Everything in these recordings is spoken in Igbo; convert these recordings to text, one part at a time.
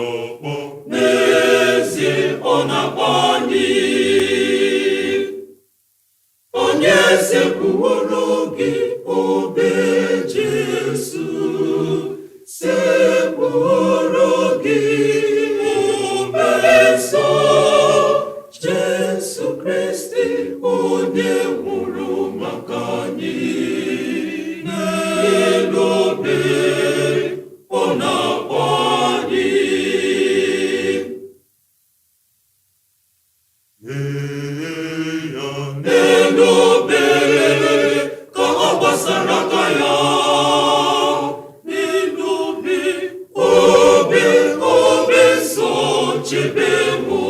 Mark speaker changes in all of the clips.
Speaker 1: na-akpọ.
Speaker 2: N'ezie ọ na-akpọ anyị. Onye sekpuworo gị obe Jesu, sekpuoro gị obe nsọ Jesu Kristi, onye nwụrụ maka anyị n'elu obe, ọ na-akpọ anyị.
Speaker 1: Ee ya.
Speaker 2: N'elu obe ka ọ gbasara aka ya, n'elu obe, obe, obe nsọ, chebe mụ.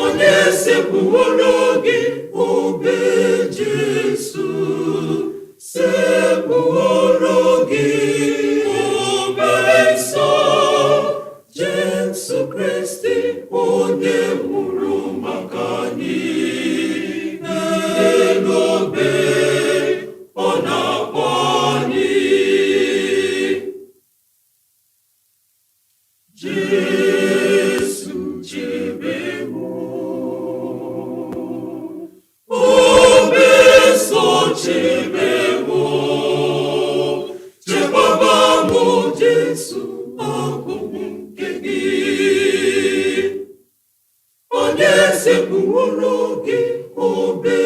Speaker 2: Onye sekpuworo gị obe Jesu, sekpuworo gị obe nsọ Jesu Kristi, onye nwụrụ maka anyị n'elu obe, ọ na-akpọ anyị. Jesu, chebe mụ, obe nsọ, chebe mụ, chekwaba mụ, Jesu, ọgwụgwụ nke gị. Onye sekpuworo gị obe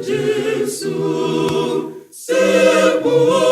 Speaker 2: Jesu, sekpuworo